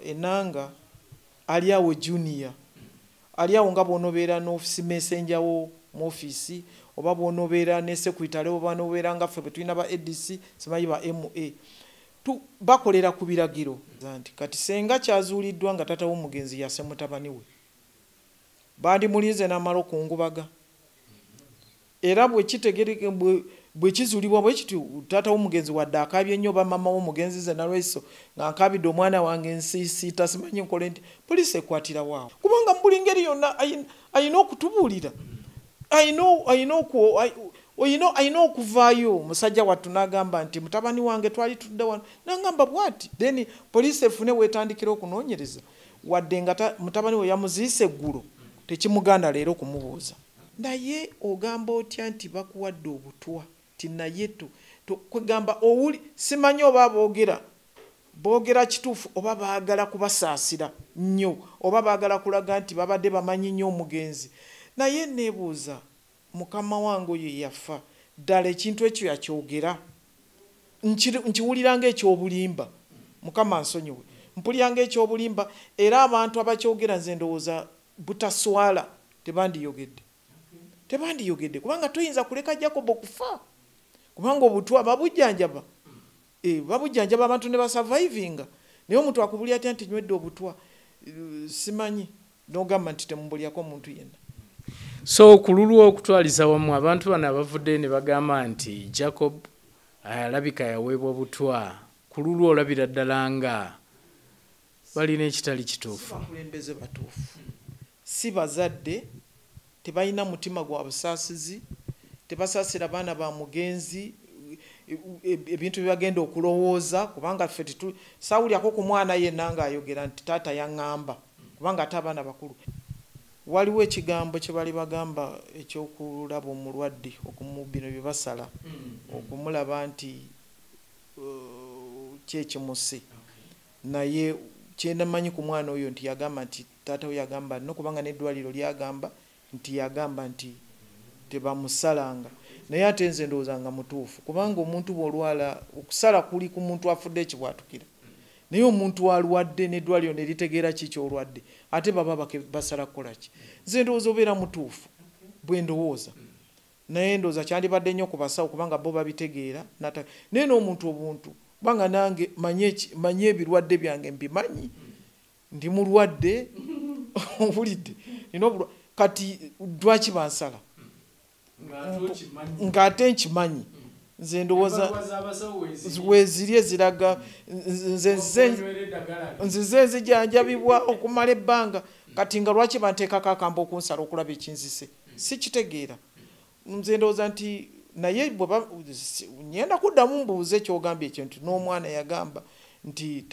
Enanga ali awo junior, ali awo nga bw'onobeera n'office messenger wo mu ofiisi, oba bw'onobeera ne secretary, oba bw'onobeera nga ffe bwe tulina ba ADC, simanyi ba MA, bakolera ku biragiro. Nti kati senga kyazuuliddwa nga taata w'omugenzi yasse mutabani we, bandimulinze n'amala okungubaga. Era bwe kizuulibwa bwe kityo, taata w'omugenzi wadde akaabye nnyo oba maama w'omugenzi, nze Nalweyiso nga nkaabidde omwana wange nsiisiita, simanyi nkole nti, poliisi ekwatirawo awo. Kubanga mu buli ngeri yonna ayina okutubuulira, ayina okuvaayo musajja wattu n'agamba nti mutabani wange twali tudde wano, n'agamba bw'ati, then poliisi efune weetandikira okunoonyereza. Wadde nga mutabani we yamuziise eggulo, tekimugaana leero kumubuuza. Naye ogamba otya nti bakuwadde obutwa, ti naye kwegamba owuli simanyi oba boogera kituufu oba baagala kubasaasira nnyo oba baagala kulaga nti babadde bamanyi nnyo omugenzi. Naye neebuuza, mukama wange oyo yafa ddala ekintu ekyo yakyogera? Nkiwulira ng'ekyobulimba, Mukama nsonyiwe, mpulira ng'ekyobulimba. Era abantu abakyogera nze ndowooza butaswala, tebandiyogedde, tebandiyogedde, kubanga toyinza kuleka Jacob okufa, kubanga obutwa babujjanjaba, babujjanjaba abantu ne basurvivinga. Naye omuntu akubulya atya nti nywedde obutwa, simanyi, n'ogamba nti temubulyako omuntu yenna? So ku lulwo okutwaliza wamu, abantu bano abavuddeyo ne bagamba nti Jacob alabika yaweebwa butwa, ku lulwo olabira ddala nga balina ekitali kituufu? Bakulembeze batuufu, si bazadde, tebalina mutima gwa busaasizi, tebasaasira baana ba mugenzi ebintu bye bagenda okulowooza, kubanga ffe saawulyako ku mwana yenna ng'ayogera nti taata yaŋŋamba, kubanga ate abaana bakulu. Waliwo ekigambo kye bali bagamba ekyokulaba omulwadde, bino bye basala okumulaba nti kyekimuse. Naye kyenamanyi ku mwana oyo nti yagamba nti taata we yagamba no, kubanga n'eddwaliro lyagamba nti yagamba nti tebamusalanga. Naye ate nze ndowooza nga mutuufu, kubanga omuntu bw'olwala, okusala kuli ku muntu afudde ekibwatukira, naye omuntu alwadde n'eddwaliro ne litegeera ki ky'olwadde, ate baba basala kukola ki? Nze ndowooza obeera mutuufu bwe ndowooza. Naye ndowooza kyandibadde nnyo ku basawo, kubanga bo babitegeera. Naye n'omuntu obuntu, kubanga nange manyi ebirwadde byange, mbimanyi, ndi mulwadde, owulidde, nina. Kati lwaki bansala ng'ate nkimanyi? Nze ndowooza weeziri eziraga nze nzize nzijanjabibwa okumala ebbanga, kati nga lwaki banteekako akamba okunsala okulaba ekinzise? Sikitegeera. Nze ndowooza nti naye ngenda kuddamu mbuuze kyogambye ekyo nti n'omwana yagamba nti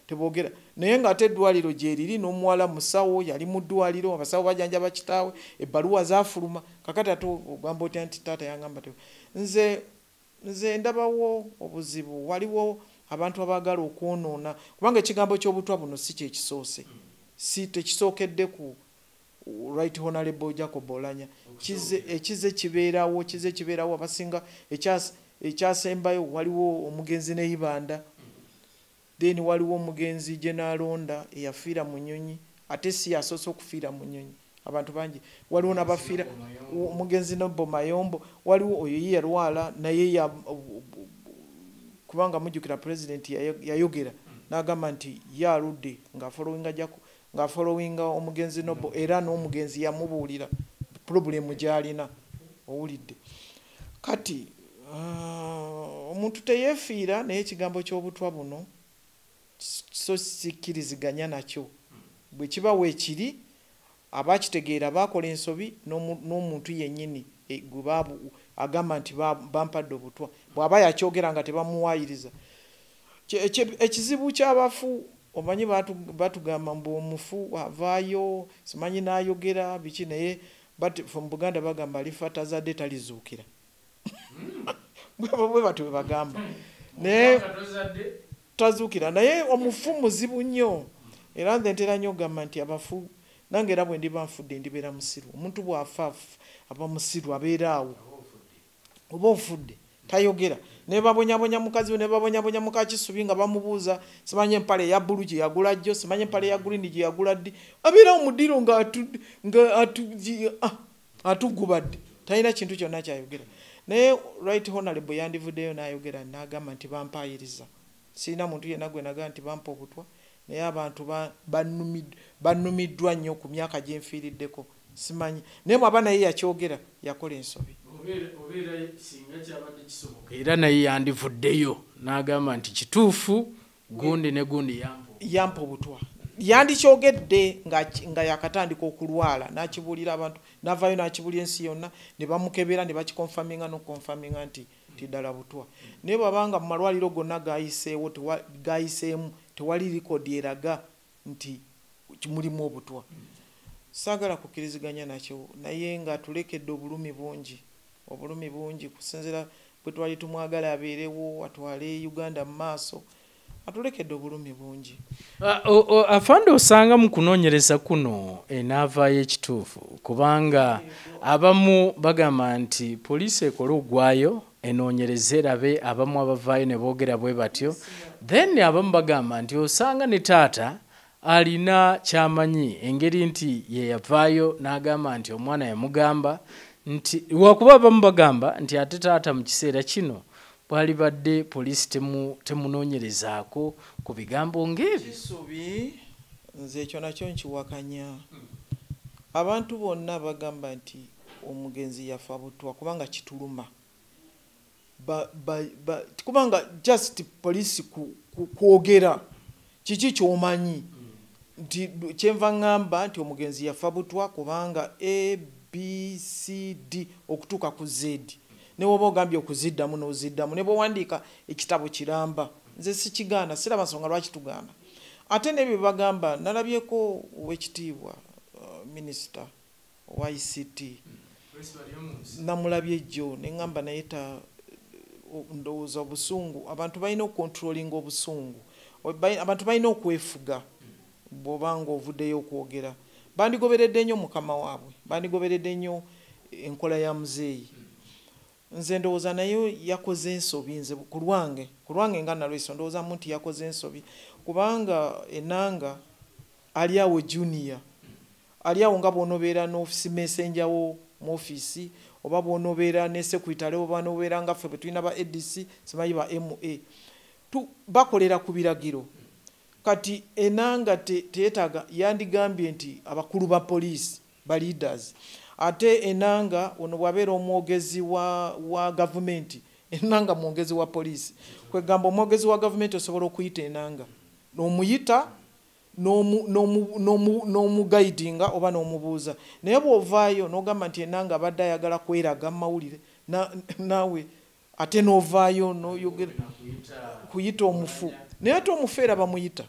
teboogera, naye ng'ate eddwaliro gyeriri, n'omuwala musawo, yali mu ddwaliro, abasawo bajanjaba kitaawe, ebbaluwa zaafuluma. Kakati ate ogamba otya nti taata yangamba? Nze ndabawo obuzibu. Waliwo abantu abaagala okwonoona, kubanga ekigambo ky'obutwa buno si kyekisoose, si tekisookedde ku Right Honorable Jacob Olanya. Ekize kibeerawo, kize kibeerawo. Abasinga ekyasembayo waliwo omugenzi Neibanda, then waliwo omugenzi Gyenalonda eyafiira mu nnyonyi, ate si yasoose okufiira mu nnyonyi, abantu bangi. Waliwo nabafiira, omugenzi Nobo Mayombo, waliwo oyo ye yalwala naye, kubanga mujjukira Pulezidenti yayogera n'agamba nti ye aludde ng'afollowinga omugenzi Nobo, era n'omugenzi yamubuulira problem gy'alina, owulidde. Kati omuntu teyeefiira, naye ekigambo ky'obutwa buno so sikkiriziganya nakyo. Bwe kiba weekiri, abakitegeera baakola ensobi, n'omuntu yennyini gwe agamba nti bampadde obutwa, bw'aba yakyogera nga tebamuwaayiriza. Ekizibu ky'abafu, omanyi batugamba mbu omufu avaayo, simanyi n'ayogera biki, naye mu Buganda bagamba alifa tazadde talizuukira. Bwe batyo bwe bagamba, naye tazuukira. Naye omufu muzibu nnyo, era nze ntera nnyo okugamba nti abafu, nange era bwe ndiba nfudde ndibeera musiru. Omuntu bw'afa aba musiru, abeera awo, oba ofudde. Tayogera. Ne babonyabonya mukazi we, ne babonyabonya muka Kisubi nga bamubuuza simanye empale eya bbulu gye yagula jjo, simanye empale eya green gye yagula ddi. Abeerawo mu ddiiro nga atugubadde, talina kintu kyonna kyayogera. Naye Right Honorable yandivuddeyo n'ayogera n'agamba nti bampaayiriza, sirina muntu yenna gwe nagamba nti bampa obutwa, naye abantu bannumiddwa nnyo ku myaka gye nfiiriddeko, simanyi. Naye bw'aba naye yakyogera yakola ensobi. Obeera singa kyabadde kisoboka era naye yandivuddeyo n'agamba nti kituufu gundi ne gundi yampa obutwa. Yandikyogedde nga yakatandika okulwala, n'akibuulira abantu, n'avaayo n'akibuulira ensi yonna, ne bamukebera ne bakikonfaminga n'okukonfaminga nti ddala butwa. Naye bw'abanga mu malwaliro gonna gayiseewo, gayiseemu, tewali likodi eraga nti mulimu obutwa. Saagala kukkiriziganya nakyo, naye nga tulekedde obulumi bungi, obulumi bungi kusinziira bwe twali tumwagala abeerewo atwale Uganda mu maaso, atulekedde obulumi bungi. Afande osanga mu kunoonyereza kuno enaavaayo ekituufu, kubanga abamu bagamba nti poliisi ekole ogwayo enoonyereze erabe, abamu abavaayo ne boogera bwe batyo, then abamu bagamba nti osanga ne taata alina kyamanyi engeri nti ye yavaayo n'agamba nti omwana yamugamba nti, wakuba abamu bagamba nti ate taata mu kiseera kino bwalibadde poliisi temunoonyerezaako ku bigambo ng'ebyo. Kisubi, nze ekyo nakyo nkiwakanya. Abantu bonna bagamba nti omugenzi yafa butwa kubanga kituluma. Kubanga just poliisi kwogera kiki ky'omanyi nti kyenva ŋŋamba nti omugenzi yafa butwa kubanga A, B, C, D okutuuka ku Z. Ne bw'oba ogambye okuziddamu n'oziddamu, ne bw'owandiika ekitabo kiramba, nze sikigaana, siraba nsonga lwaki tugaana. Ate n'ebyo bye bagamba, nalabyeko owekitiibwa minisita owa ICT, namulabye jjo ne ŋŋamba naye ndowooza obusungu, abantu balina okukontrolinga obusungu, abantu balina okwefuga bw'oba ng'ovuddeyo okwogera. Bandigoberedde nnyo mukama waabwe, bandigoberedde nnyo enkola ya muzeeyi. Nze ndowooza naye yakoze ensobi, nze ku lwange nga Nalweyiso ndowoozamu nti yakoze ensobi, kubanga Enanga ali awo junior, ali awo nga bw'onobeera n'office messenger wo mu ofiisi, oba bw'onobeera ne secretary, oba bw'onobeera nga ffe bwe tulina ba ADC, simanyi ba MA, bakolera ku biragiro. Kati Enanga teyeetaaga, yandigambye nti abakulu ba poliisi ba leaders. Ate Enanga ono bw'abeera omwogezi wa gavumenti, Enanga mwogezi wa poliisi. Kwegamba omwogezi wa gavumenti osobola okuyita Enanga n'omuyita n'omugaidinga oba n'omubuuza. Naye bw'ovaayo n'ogamba nti Enanga abadde ayagala kweraga mu mawulire, naawe ate n'ovaayo n'oyogera kuyita omufu. Naye ate omufu era bamuyita,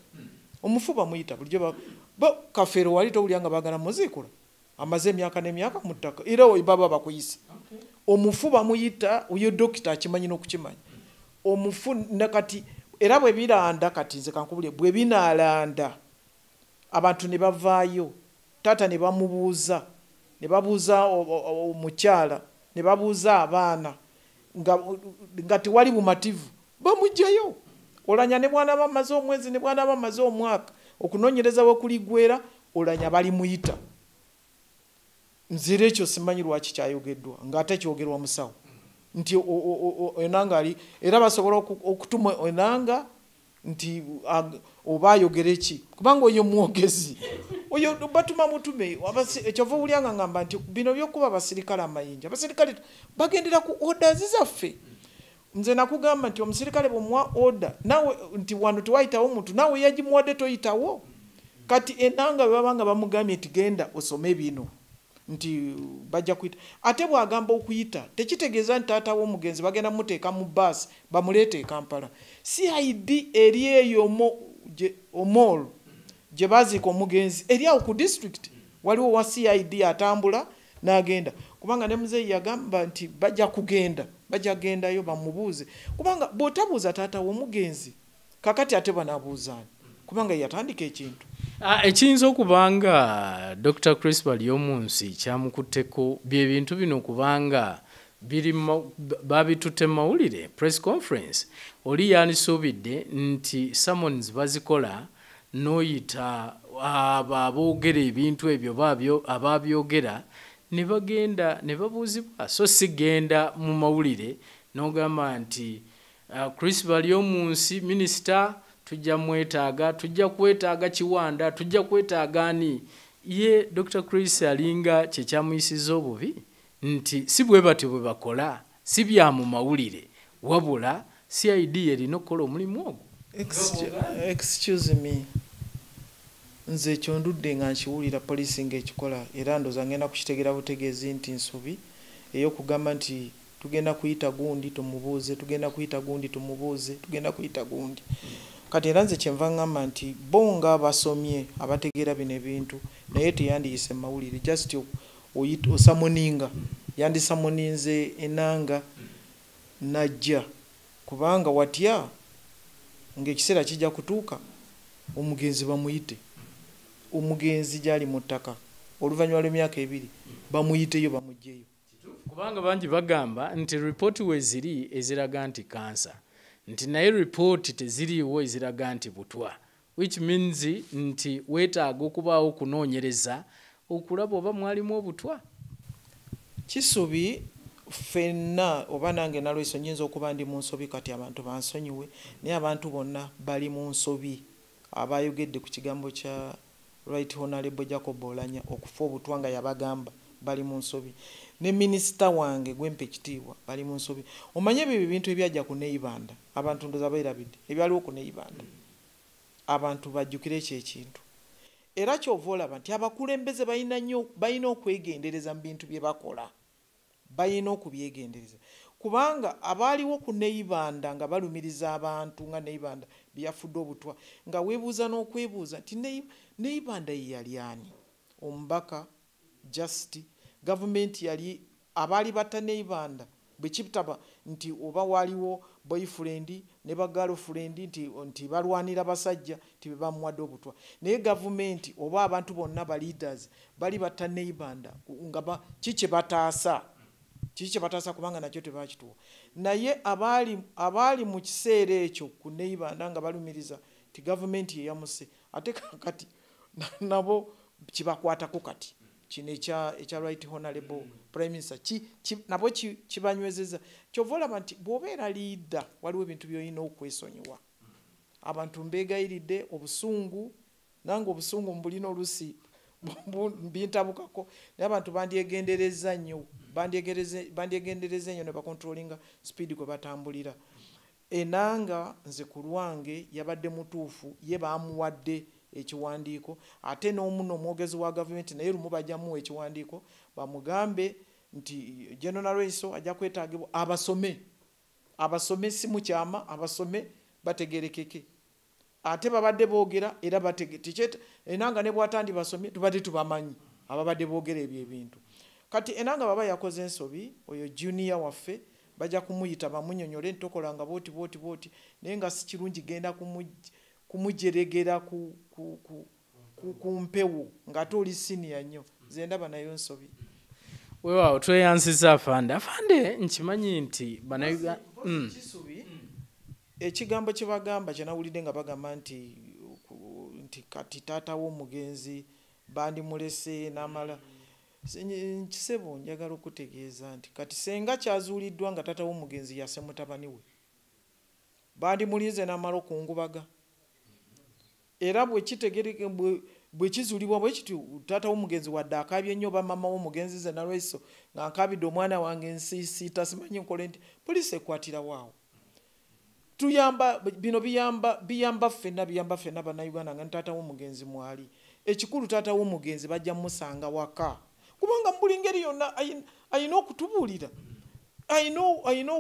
omufu bamuyita bulijjo. Kafeero wali towulira nga baagala muziikula, amaze emyaka n'emyaka mu ttaka, era baba bakuyise. Omufu bamuyita, oyo dokita akimanyi n'okukimanya. Omufu nakati era bwe biranda, kati nze kankubulire, bwe binaalanda abantu ne bavaayo, taata ne bamubuuza, ne babuuza omukyala, ne babuuza abaana, nga tewali bumativu, bamuggyayo. Olanya ne bw'anaaba amaze omwezi, ne bw'anaaba amaze omwaka, okunoonyereza we kuliggweera, olanya balimuyita. Nze era ekyo simanyi lwaki kyayogeddwa, ng'ate kyogerwa musawo nti Enanga ali, era basobola okutuma Enanga nti oba ayogere ki, kubanga oyo mwogezi, oyo batuma mutume. Ekyova owulira nga ngamba nti bino by'okuba abasirikale amayinja, abasirikale bagendera ku orders zaffe. Nze nakugamba nti omusirikale bw'omuwa order naawe nti wano tewayitawo muntu, naawe yagimuwadde toyitawo. Kati Enanga bwe baba nga bamugambye nti genda osome bino, nti bajja kuyita, ate bw'agamba okuyita tekitegeeza nti taata w'omugenzi bagenda muteeka mu bbaasi bamuleete e Kampala. CID eri eyo Omol gye baaziika omugenzi, eri awo ku district, waliwo wa CID atambula n'agenda, kubanga ne muzeeyi yagamba nti bajja kugenda, bajja kugendayo bamubuuze, kubanga bw'otabuuza taata w'omugenzi kakati ate banaabuuzaani, kubanga yatandika ekintu. Ekiyinza okuba nga Dr. Chris Baryomunsi kyamukutteko bye bintu bino, kubanga Biri babitutte mu mawulire, press conference. Oli yandisuubidde nti summons bazikola n'oyita abo aboogera ebintu ebyo ababyogera ne bagenda ne babuuzibwa, so si genda mu mawulire n'ogamba nti Chris Baryomunsi minisita tujja mwetaaga, tujja kwetaaga Kiwanda, tujja kwetaaga ani. Ye Dr. Chris alinga kyekyamuyisizza obubi nti si bwe batyo bwe bakola, si bya mu mawulire, wabula CID erina okukola omulimu ogwo. Excuse me, nze ekyo ndudde nga nkiwulira poliisi ng'ekikola, era ndowooza ngenda kukitegeera butegeezi nti nsobi ey'okugamba nti tugenda kuyita gundi tumubuuze, tugenda kuyita gundi tumubuuze, tugenda kuyita gundi. Kati era nze kyenva ŋŋamba nti bo nga basomye abategeera bino ebintu, naye teyandiyise mawulire, just osummoninga, yandisummoninze Enanga najja, kubanga watya ng'ekiseera kijja kutuuka omugenzi bamuyite, omugenzi gyali mu ttaka oluvannyuma lw'emyaka 2 bamuyiteyo bamuggyeyo. Kubanga bangi bagamba nti ripooti weeziri eziraga nti kansa, nti naye ripooti teziriiwo eziraga nti butwa, which means nti weetaaga okubaawo okunoonyereza okulaba oba mwalimu obutwa. Kisubi ffenna oba nange Nalweyiso nnyinza okuba ndi mu nsobi, kati abantu bansonyiwe, naye abantu bonna bali mu nsobi abayogedde ku kigambo kya Right Honorable Jacob Oulanyah okufa obutwa nga yabagamba bali mu nsobi, ne minisita wange gwempa ekitiibwa bali mu nsobi. Omanye ebyo ebintu ebyajja ku Neibanda, abantu ndowooza beerabidde ebyaliwo ku Neibanda, abantu bajjukire ekyo ekintu. Era kyova olaba nti abakulembeze balina okwegendereza mu bintu bye bakola, balina okubyegendereza, kubanga abaaliwo ku Neibanda nga balumiriza abantu nga Neibanda bye yafudde obutwa, nga weebuuza n'okwebuuza nti Neibanda ye yali ani? Omubaka just gavumenti yali abaali batta Neibanda bwe kitaba nti oba waaliwo boyfriend ne ba girlfriend nti balwanira basajja nti be bamuwadde obutwa, naye gavumenti oba abantu bonna ba leaders bali batta Neibanda nga ki kye bataasa, kiki kye bataasa, kubanga nakyo tebakituwa. Naye abaali mu kiseera ekyo ku Neibanda nga balumiriza nti gavumenti ye yamuse, ate kati nabo kibakwatako kati kino ekya Right Honorable Prime Minister nabo kibanywezezza. Kyova olaba nti bw'obeera leader waliwo ebintu by'olina okwesonyiwa. Abantu mbeegayiridde obusungu, nange obusungu mbulina oluusi mbintabukako, naye abantu bandyegendereza nnyo, bandyegendereza nnyo ne bacontrollinga speed kwe batambulira. Enanga nze ku lwange yabadde mutuufu, ye baamuwadde ekiwandiiko, ate n'omuno omwogezi wa gavumenti naye lumu bajjamuwa ekiwandiiko bamugambe nti General Nalweyiso ajja kwetaagibwa abasome, abasome si mu kyama, abasome bategerekeke. Ate babadde boogera era Enanga ne bw'atandi basomye tubadde tubamanyi ababadde boogera ebyo ebintu. Kati Enanga baba yakoze ensobi, oyo junior waffe bajja kumuyita bamunnyonnyole nti tokolanga bw'oti bw'oti bw'oti, naye nga si kirungi genda kumujeregera ku mpewo ng'ate oli senior nnyo. Nze ndaba nayo nsobi. Weewaawo tweyanzizza afande. Afande nkimanyi nti bannayuganda Kisubi ekigambo kye bagamba kye nawulidde nga bagamba nti kati taata w'omugenzi bandimulese n'amala. Nkisebo njagala okutegeeza nti kati senga kyazuuliddwa nga taata w'omugenzi yasse mutabani we, bandimulinze n'amala okungubaga. Era bwe kizuulibwa bwe kityo, taata w'omugenzi wadde akaabye nnyo oba maama w'omugenzi nze Nalweyiso nga nkaabidde omwana wange nsiisiita simanyi nkole nti, poliisi ekwatirawo awo. Tuyamba bino biyamba ffenna, biyamba ffenna bannayuganda nga taata w'omugenzi mwali. Ekikulu taata w'omugenzi bajja musanga waka, kubanga mu buli ngeri yonna ayina okutubuulira, ayina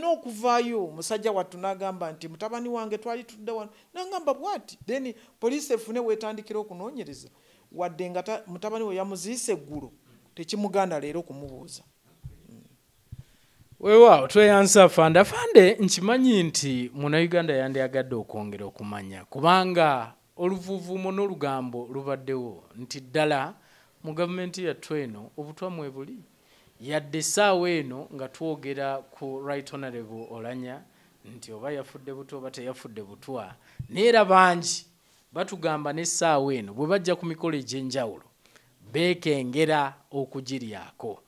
okuvaayo. Omusajja wattu n'agamba nti mutabani wange twali tudde wano, n'agamba bw'ati, then poliisi efune weetandikira okunoonyereza, wadde nga mutabani we yamuziise eggulo tekimugaana leero kumubuuza. Weewaawo tweyanza afande. Afande nkimanyi nti munnayuganda yandyagadde okwongera okumanya, kubanga oluvuuvuumo n'olugambo lubaddewo nti ddala mu gavumenti yattu eno obutwa mwe buli. Yadde essaawa eno nga twogera ku Right Honorable Olanya nti oba yafudde butwa oba teyafudde butwa, naye era bangi batugamba n'essaawa eno bwe bajja ku mikolo egy'enjawulo beekengera okugiryako.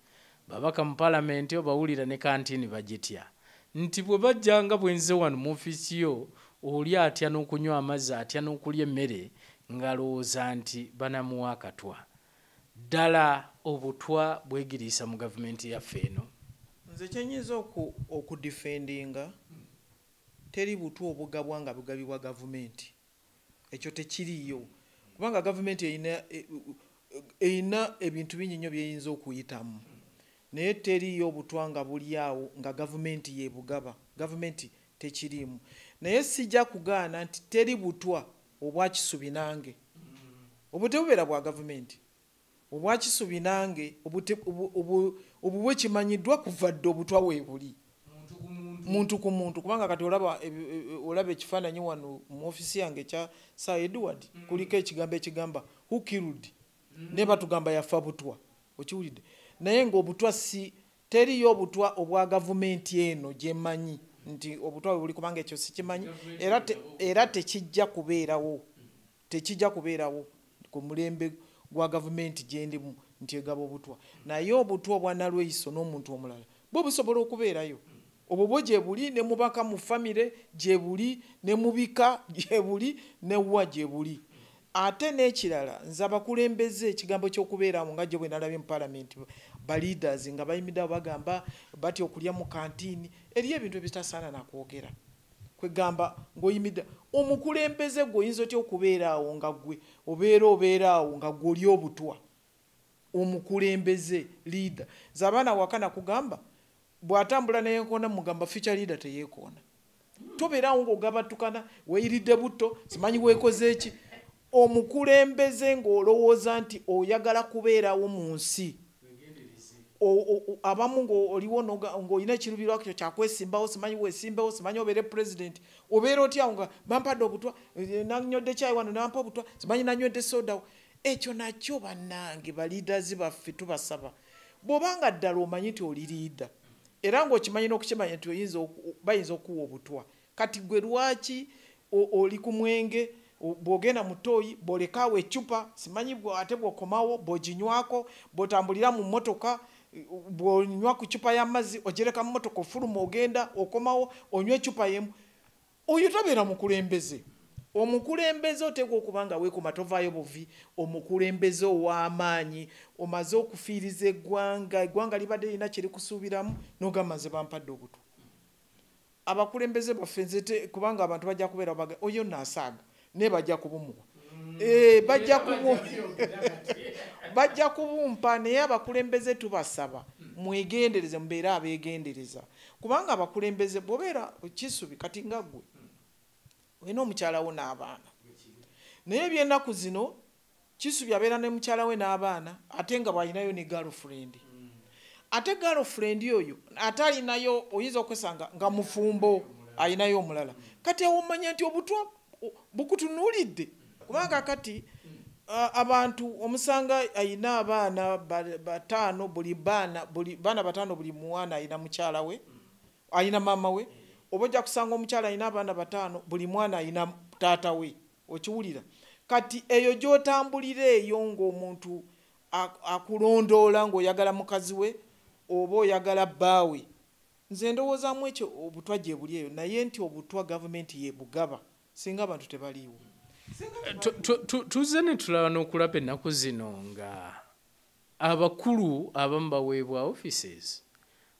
Babaka mu palamenti obawulira ne kantiini bagitya nti bwe bajja nga bwenze wano mu ofiisi yo, oli atya n'okunywa amazzi, atya n'okulya emmere ng'alowooza nti banamuwa akatwa. Ddala obutwa bwegiriisa mu gavumenti yaffe eno? Nze kyenyinza okudefendinga, teri butwa obugabwa nga bugabibwa gavumenti. Ekyo tekiriiyo, kubanga gavumenti erina ebintu bingi nnyo byeyinza okuyitamu, naye teriiyo obutwa nga buli awo nga gavumenti yebugaba. Gavumenti tekiriimu. Naye sijja kugaana nti teri butwa obwakisubi nange, obwo tebubeera bwa gavumenti. Obwakisubi nange obubwe kimanyiddwa kuva dda, obutwa weebuli muntu ku muntu. Kubanga kati olaba ekifaananyi wano mu ofiisi yange ekya Sir Edward, kuliko ekigambo ekigamba "Who killed?" Naye batugamba yafa butwa, okiwulidde? Naye ng'obutwa si teriyo obutwa obwa gavumenti eno gyemmanyi nti obutwa bwe buli, kubanga ekyo sikimanyi, era tekijja kubeerawo, tekijja kubeerawo ku mulembe gwa gavumenti gyendimu nti egaba obutwa. Naye obutwa obwa nalweyiso n'omuntu omulala bwo busobola okubeerayo. Obwo bwo gye buli ne mubaka mu famire, gye buli ne mu bika, gye buli ne wa gye buli. Ate n'ekirala, nze abakulembeze ekigambo ky'okubeeramu nga gye bwe nalabye mu palamenti ba leaders nga bayimiddeo bagamba batya okulya mu kantiini, eriyo ebintu ebitasaana nakwogera. Kwegamba ng'oyimidde omukulembeze, gwe oyinza otya okubeera awo nga gwe obeera awo nga gwe oli obutwa? Omukulembeze, leader, nze abaana waka nakugamba bw'atambula neyekoona, mugamba future leader teyeekoona. Tobeerawo ng'ogabatukana, weeyiridde butto, simanyi weekoze eki. Omukulembeze ng'olowooza nti oyagala kubeerawo mu nsi, abamu ng'oliwo ng'olina ekiruubirwa kyo kyakwesimbawo, simanyi weesimbewo, simanyi obeere president, obeera otyawo nga bampadde obutwa, nanywedde kyayi wano nampa obutwa, simanyi nanywedde soda? Ekyo nakyo bannange ba leaders baffe tubasaba, bw'obanga ddala omanyi nti oli leader era ng'okimanyi n'okukimanya nti bayinza okuwa obutwa, kati gwe lwaki oli ku mwenge? Bw'ogenda mu ttooyi bw'olekaawo eccupa, simanyi ate bw'okomawo bw'oginywako, bw'otambulira mu mmotoka, bw'onywa ku ccupa y'amazzi ogireka mu mmotoka, ofuluma ogenda okomawo onywa eccupa y'emu. Oyo tabeera mukulembeze. Omukulembeze oteekwa okuba nga weekuma, tovaayo buvi. Omukulembeze ow'amaanyi, omaze okufiiriza eggwanga, eggwanga libadde lirina kye likusuubiramu, n'ogamba nze bampadde obutwa. Abakulembeze baffe nze kubanga abantu bajja kubeera oyo naasaaga, naye bajja kubumuwa, bajja kubumpa. Naye abakulembeze tubasaba mwegendereze, mubeere abeegendereza, kubanga abakulembeze bw'obeera kisubi kati nga ggwe olina omukyala wo n'abaana, naye ebyennaku zino kisubi abeera ne mukyala we n'abaana ate nga bw'alinayo ne girlfriend, ate girlfriend oyo ate alinayo, oyinza okwesanga nga mufumbo alinayo omulala. Kati awo omanya nti obutwa bukutunuulidde, kubanga kati abantu omusanga ayina abaana bataano, buli baana bataano buli mwana ayina mukyala we, ayina maama we. Oba ojja kusanga omukyala ayina abaana bataano, buli mwana ayina taata we, okiwulira? Kati eyo gy'otambulira eyo ng'omuntu akulondoola ng'oyagala mukazi we oba oyagala bbaawe. Nze ndowoozaamu ekyo obutwa gye buli eyo, naye nti obutwa gavumenti yebugaba, singa abantu tebaliiwo. Tuzze ne tulaba n'okulaba ennaku zino nga abakulu abamu baweebwa offices,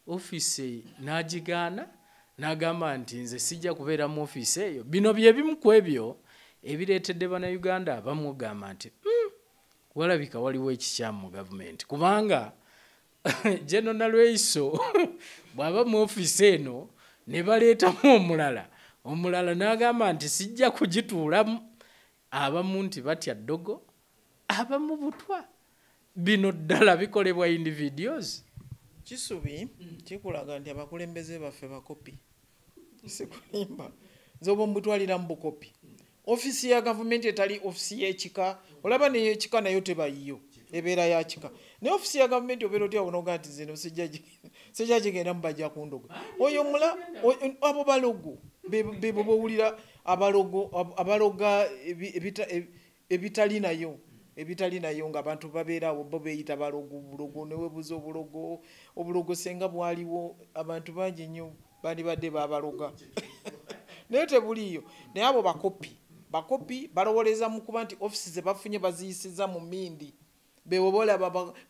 ofiisi n'agigaana n'agamba nti nze sijja kubeera mu ofiisi eyo. Bino bye bimu ku ebyo ebireetedde Bannayuganda abamu ogamba nti walabika waliwo ekikyamu mu gavumenti, kubanga General Nalweyiso bw'aba mu ofiisi eno ne baleetamu omulala, omulala n'agamba nti sijja kugituulamu. Abamu nti batya ddogo, abamu butwa. Bino ddala bikolebwa individuals? Kisubi kikulaga nti abakulembeze baffe bakopi, sikulimba, nze oba mbutwalira mu bukopi. Ofiisi ya gavumenti etali ofiisi y'ekika, olaba ney'ekika nayo tebayiyo. Ebeera ya kika. Naye ofisi ya gavumenti obeera otya onoga nti zino sijja kigenda mubajja kundoga. Oyo mula abo balogo bebo bowulira abalogo abaloga ebitali nayo ebitali nayo nga abantu babeera awo bo beeyita balogo bulogo newebuza obulogo obulogo senga bwaliwo abantu bangi nnyo bandibadde babaloga naye tebuliiyo. Naye abo bakopi balowoleza mu kuba nti ofisi ze bafunye baziyisiza mu mindi bewobola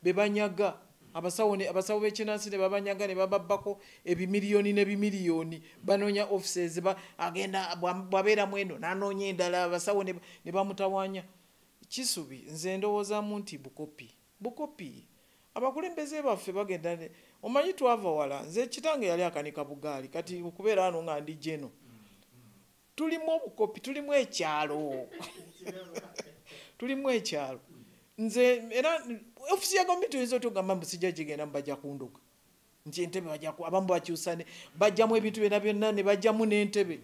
bebanyaga abasawo b'ekinansi ne babanyaga ne bababbako ebimiliyoni n'ebimiliyoni banoonya offices agenda bwabeera mweno n'anoonya endala abasawo ne bamutawaanya. Kisubi nze ndowoozaamu nti bukopi abakulembeze baffe bagenda omanyi twava wala. Nze kitange yali akanika bugaali kati okubeera wano nga ndi jeno tulimu obukopi tulimu ekyalo tulimu ekyalo. Nze era ofisi ya gavumenti oyinza otya okugamba mbu sijja gigenda mubajja kundoga nti entebe abamu bakyusa bajjamu ebintu byonna byonna ne bajjamu n'entebe.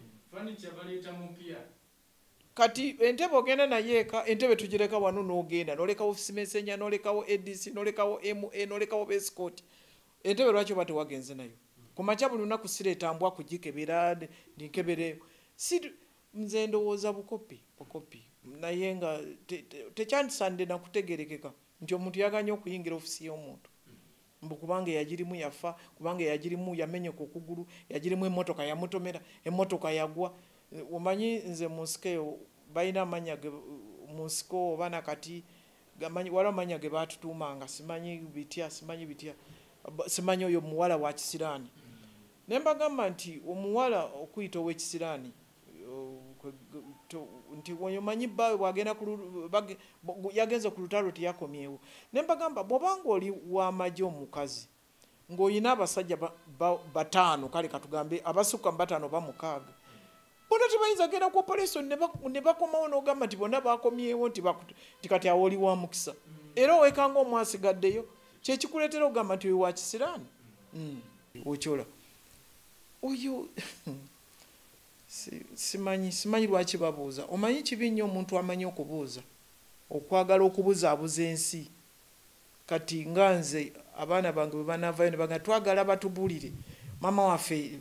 Kati entebe ogenda naye eka entebe tugireka wano n'ogenda n'olekawo ofisi messenger n'olekawo ADC n'olekawo MA n'olekawo escort. Entebe lwaki oba tewagenze nayo? Ku makya buli lunaku sireeta mbwa kugikebera ndinkebere. Nze ndowooza bukopi naye nga tekyandisande nakutegerekeka nti omuntu yaganye okuyingira ofisi y'omuntu mbu kubanga yagirimu yafa, kubanga yagirimu yamenyeka okugulu, yagirimu emmotoka yamutomera, emmotoka yagwa. Omanyi nze mu nsiko eyo balina amannya mu nsiko oba nakati waliwo amannya ge baatutuumanga simanyi bitya simanyi oyo muwala wa kisiraani. Ne mbagamba nti omuwala okuyita ow'ekisiraani nti omanyi bbaawe bw'agenda yagenze ku lutalo teyakomyewo. Ne mbagamba bw'obanga oli w'amagye omukazi ng'olina abasajja bataano kale katugambe abasukka mu bataano oba mukaaga bonna tebayinza genda ku operation ne bakomawo n'ogamba nti bonna bakomyewo nti kati awo oli wa mukisa. Era owekanga omwasigaddeyo kyekikuleetera okugamba nti oyo wa kisiraani. Okyola oyo simanyi lwaki babuuza. Omanyi kibi nnyo omuntu amanyi okubuuza, okwagala okubuzaabuza ensi. Kati nga nze abaana bange bwe banaavaayo ne bagamba twagala batubulire maama waffe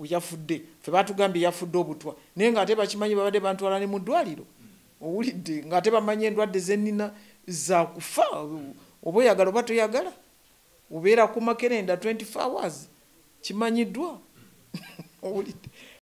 yafudde, ffe baatugambye yafudde obutwa, naye ng'ate bakimanyi babadde bantwala ne mu ddwaliro. Owulidde ng'ate bamanyi endwadde ze nnina za kufa, oba oyagala oba toyagala obeera ku makerenda 24 hours kimanyiddwa. Owulidde.